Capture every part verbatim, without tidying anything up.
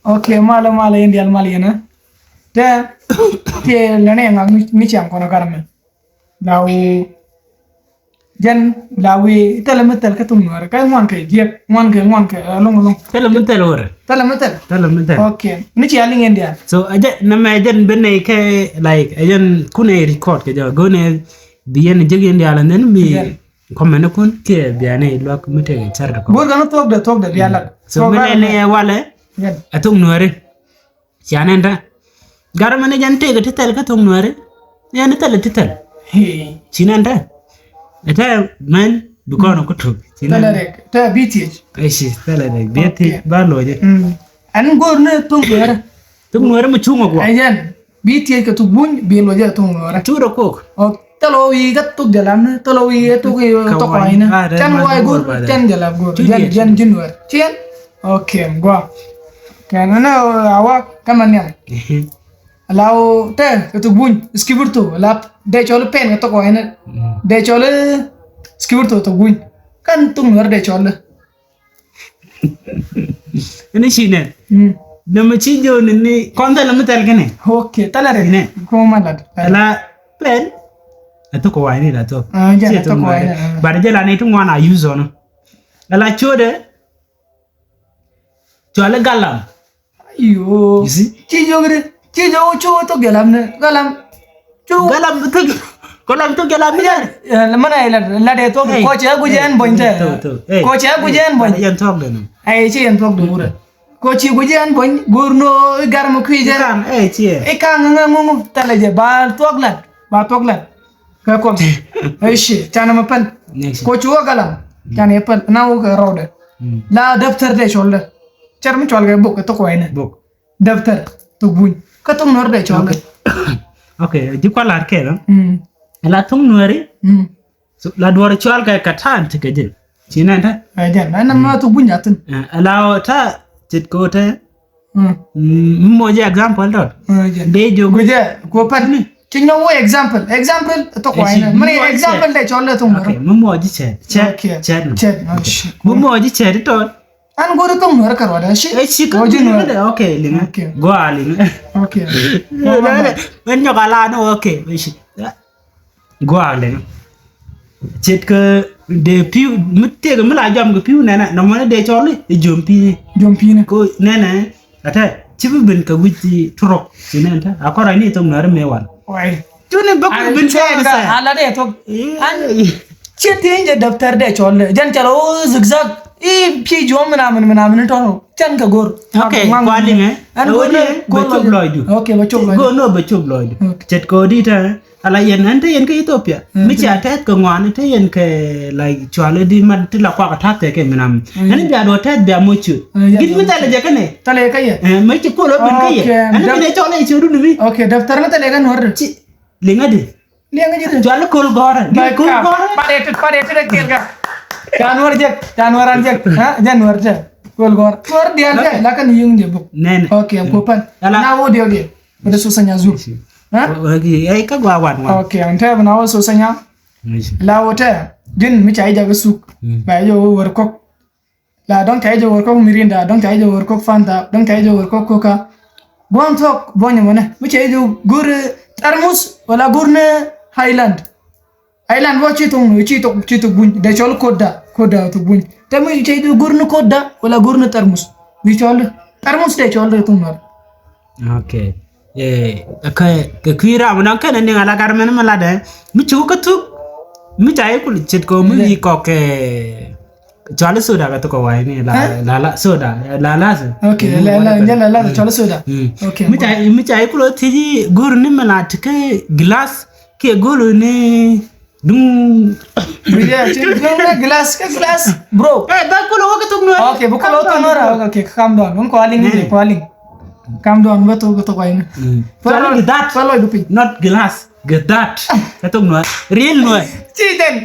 Ok, malɛ, malɛ yɛn diaal, malɛ yɛn, eh. Tɛ, tɛ lɛnɛ ŋak ni, ni ciaŋ kɔnɔ garmɛ. La wi, jɛn, la wi, thilɛ mi thil kä thok Nuäri. Kä ŋuan kɛ jiɛk, ŋuan kɛ, ŋuan kɛ, eh, loŋ, loŋ. Thilɛ mi thil wärɛ. Thilɛ mi thil. Thilɛ mi thil. Ok. Ni cia liŋ yɛn diaal. So, ɛ jɛn, nɛ mɛ jɛn ben nɛ kɛ, like, ɛ jɛn kunɛ record kɛ jɛ. Go̱nɛ bi yɛn jek yɛn diaal, and then mi, yeah, comment kun kɛ bianɛ luak mi tɛ car kɔ. Go̱r kan thuɔk dɛ, thuɔk dɛ bia lat. So, thuɔk mi nɛ nɛ walɛ. Yeah. Ɛ thok Nuäri. Cia nɛn tɛ. Garmɛ ni jɛn tëëkɛ ti thɛl kä thok Nuäri. Yɛn ti thɛl ti thɛl. Hee. Ci nɛn tɛ. Ɛ tɛ mɛn bi kɔn ku tuk. Ci nɛn. Thɛl rɛk. Tɛ bi thiec. Ɛ ci thɛl rɛk. Bi thiec ba lo̱cɛ. Mm. Ɛn go̱r ni thok Nuäri. Thok Nuäri mi cuŋ ɔ guɔ. Ɛ yɛn. Bi thiec kɛ thok Buny, bi lo̱cɛ thok Nuäri. Tuut ɔ kok. Ɔ, thilɛ wi̱i̱ kä thok Jalap ni, thilɛ wi̱i̱ kä thok, ɛ, thok Kɔaŋ ni. Cɛn wa̱a̱ go̱r, cɛn Jalap go̱r. Jɛn, jɛn ji̱ Nuäri. Ciɛn. Ok, gua. Kɛ nɛnɛ, a wa kä ma nhiam. La ɣöö tɛ kɛ thok Buny, skibirto, la dee cɔl i̱ pen kɛ thok Kɔaŋ ni. Mm. Dee cɔl i̱ skibirto thok Buny. Kɛn thok Nuäri dee cɔl i̱. Ini ci nɛ. Mm. Nɛ mɛ ci jɔni ni kɔn thɛl mi thɛl kɛnɛ. Ok, thɛl rɛ. Nɛ. Kɔn ma lat. Ala pen. Ɛ thok Kɔaŋ ni la thok. Ah, jɛ la thok Kɔaŋ ni. But jɛ la ni thok ŋuan a use ɔnɔ. Ala codɛ. Cɔali galam. Ayo. You see? Ci jogri. Ci jog cu thok Jalap ni. Galam. Cu. Galam thok. Galam thok Jalap ni. Ɛ, mana ila la de thok. Hey. Ko cɛ guji ɛn bony tɛ. Thok, thok. Hey. Ko cɛ guji ɛn bony. Yɛn thok de no. Ay, ci yɛn thok de wura. Ko ci guji ɛn bony, go̱r ni ɣöö i̱ garmɛ kui̱ jɛ. Ikan, ɛ, ci ɛ. Ikan ŋa ŋa ŋuŋu, thɛlɛ jɛ, ba thuɔk lat, ba thuɔk lat. Kɛ kɔm. Ɛ ci, canɛ mɛ pɛn. Ko ci wä galam, canɛ pɛn, na wä kɛ rɔɔdɛ. Mm. La daptɛr dee cɔl dɛ. Cɛr mi cɔal kɛ bok kɛ thok Kɔaŋ ni. Bok. Daptɛr, thok Buny. Kä thok Nuäri dee cɔl dɛ. Ok. Ok, ji̱ kua lar kɛ lɔ. Mm. La thok Nuäri. Mm. So, la duɔr cɔal kɛ katan ti kɛ jɛ. Ci nɛn tɛ? Ɛ jɛn, ɛn nɛ ma thok Buny a thin. Ɛ, la ɔ ta, cit ko tɛ. Mm. Mm, mi mɔ jɛ example dɔt. Ɛ jɛn. Dee jɔ. Gujɛ, ko pat ni. Ci nyɔ wä example. Example, thok Kɔaŋ ni. Mɛ example dee cɔl dee thok Nuäri. Ok, mi mɔ ji̱ cɛt. Cɛt, ok, cɛt. Cɛt, ok. Mi mɔ ji̱ cɛt tɔt. An go̱ri thok Nuäri kɛ ruɔdɛ, ci. Ɛ ci kä go̱ri Nuäri. Ok, liŋɛ. Ok. Gɔaa liŋɛ. Ok. Mɛn nyɔk a la ni, ok, ci. Gɔaa liŋ. Ce̱tkɛ dee pi̱w, mi tëëkɛ mi la jɔam kɛ pi̱w nɛnɛ, nɔmɔni dee cɔl i̱ jiöm pi̱ni. Jiöm pi̱ni. Ko nɛnɛ, a tɛ, ci bi ben kɛ wi̱c ti turok, ci nɛn tɛ, a kɔrɔ ni thok Nuäri mëë wal. Wai. Cuni bäk bi ben cɔl kɛ. A la dee thok. An, ci ti̱i̱n jɛ daptɛr dee cɔl dee. Jɛn cɛ la wä zigzag. I̱ pi̱ jiöm mi na min, mi na min tɔn. Cɛn kɛ go̱r. Ok, kua liŋɛ. An go̱r ni, bɛ cop lɔcdu. Ok, bɛ cop lɔcdu. Go̱r ni bɛ cop lɔcdu. Ok. Ce̱tkɛ ɣöö di tɛ. Ala yɛn ɛn te yɛn kä Ethiopia. Mm. Mi cia tɛth kɛ ŋuani te yɛn kɛ, like, cuali di ma ti la kuak ta̱th kɛ kɛ minam. Mm. Ɛn bia duɔ tɛth bia moc ciöt. Mm, yeah. Gin mi thɛlɛ jɛ kɛ nɛ. Thɛlɛ kɛ yɛ. Ɛ, mi ci kuɔl ɔ bin kɛ yɛ. Ok, ɛn mi dap- nɛ cɔl ɛ ciöt duni bi. Ok, daptɛr mi thɛlɛ kɛ nuɔr. Ci, liŋä di. Liŋä di. Cuali ko̱l gɔrɛ. Di ko̱l gɔrɛ. Pare ti, pare ti dɛ kiɛl ka. Ca nuɔr jɛ, ca nuɔr an jɛ. Ha, jɛ nuɔr jɛ. Ko̱l gɔrɛ. Nuɔr dial jɛ, la kan yiŋ jɛ buk. Nɛnɛ. Ok, ko pan. Ala. Na wo dial jɛ. Bɛ dee Susanya Zul. Ɛ? Ɛ, kä gɔaa wan wan. Ok, ɛn tɛ bɛ na wä Susanya. La wä tɛ, ji̱n mi ca i̱ jakä suk. Mm. Bɛ i̱ jɛ wä wär kɔk. La dɔ̱ŋ ca i̱ jɛ wär kɔk Mirinda, dɔ̱ŋ ca i̱ jɛ wär kɔk Fanta, dɔ̱ŋ ca i̱ jɛ wär kɔk Coca. Gua̱n thuɔ̱k buɔ̱nyɛ mɔnɛ. Mi ca i̱ jɛ go̱r, eh, tarmus, wala go̱r ni Highland. Highland bä ci thok, ci thok, ci thok Buny. Dee cɔl koda, koda thok Buny. Te mi cɛ i̱ go̱r ni koda, wala go̱r ni tarmus. Bi cɔl di. Tarmus dee cɔl di thok Nuäri. Ok. Eh, kɛ, kɛ kui̱ ram, dɔ̱ŋ kɛn ni ŋa̱ la gar mɛn mi lat dɛ. Mi cu kä thuk. Mi ca i̱ kul ce̱tkɛ mi wi̱i̱ kɔk, eh, cɔl i̱ soda kɛ thok kɛ wa̱i̱ ni la, la, la, soda, la, la, so. Ok, la, la, la, la, la, cɔl i̱ soda. Mm. Ok. Mi ca, mi ca i̱ kul thiec i̱ go̱r ni mi la ti kɛ glass. Kiɛ go̱r ni Duŋ. Bi jɛ, ci duŋ kɛ glass, kɛ glass, bro. Eh, bɛ kulɛ wä kɛ thok Nuäri. Ok, bɛ kulɛ wä kɛ thok Nuäri. Ok, calm down. Ŋun kɔaling, ni kɔaling. Calm down, bɛ thok, bɛ thok wa̱i̱ni. Mm. Cuali gɛ that. Cuali du piny. Not glass. Gɛ that. Kɛ thok Nuäri. Real Nuäri. Ci den.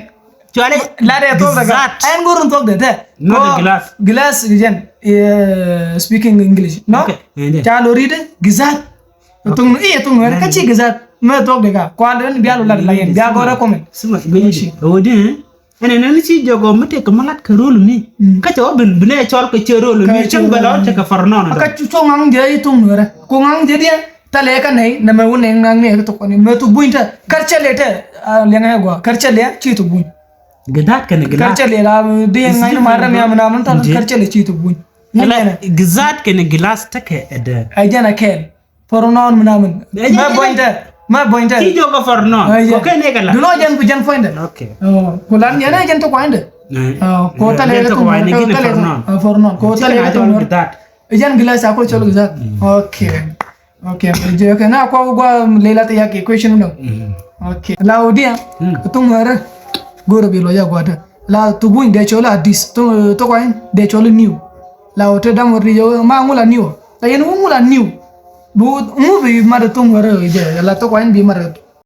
Cuali la dee thok that. Ɛn gurun thok de te. Not glass. Glass, jɛn. Eh, speaking English. No? Ok. Ca lo read gizat. Thok Nuäri, i̱ thok Nuäri, kä ci gizat. Mɛ thok de ka. Kual den bia lo lat la yɛn. Bia gɔrɛ comment. Sima, gwe ni. Odi. Ɛn ɛn ɛn ci jɔk ɔ mi tëk kɛ mi lat kɛ rol ni. Mm. Kä cɛ wä bin binɛ cɔl kɛ ciɛ rol ni cäŋ bɛ lɔ tekɛ far nɔn. Kä cu ŋaŋ jɛ i thuŋ nuɛrɛ. Ku ŋaŋ jɛ diɛ thalɛ kä nɛy nɛ mɛ wun nɛ ŋaŋ nɛ kɛ thok ni mɛ thok buny tɛ. Kar cɛ lɛ tɛ liɛŋɛ gua kar cɛ lɛ ci thok buny. Gɛ dat kɛn gɛ kar cɛ lɛ la diɛ ŋaŋ ni mar rɛ mi am na mɛ thal kar cɛ lɛ ci thok buny. Gizat kɛn gilas tekɛ ɛdɛ. Ɛ jɛn a kɛl. Fɔr nɔn mi namin. Mɛ bɔnytɛ. Mɛ bɔnytɛ. Ci jɔk a fɔr nɔn. Kɔ kɛ ni kɛ la. Dunɔ jɛn ku jɛn fɔnytɛ. Okay. Ku lan yɛn a jɛn ti kuanytɛ. Kɔ tɛlɛ kɛ tum kɛ tɛlɛ kɛ tum kɛ tɛlɛ kɛ tum. Jɛn gilas a kɔ cɔl gizat. Okay. Okay. Jɛ kɛ na kɔ gua lela ti yak question dɔ. Okay. La odiya. Tum wɛrɛ. Goro bi lɔ ya gua dɛ. La tu buny dɛ cɔl a dis. Tu kuany dɛ cɔl niw. La o te dam wä ri jɛ ma ŋu la niw. La yɛn wu ŋu la niw. Bi ŋu bi mat thok wärä jɛ la thok wa in bi mat.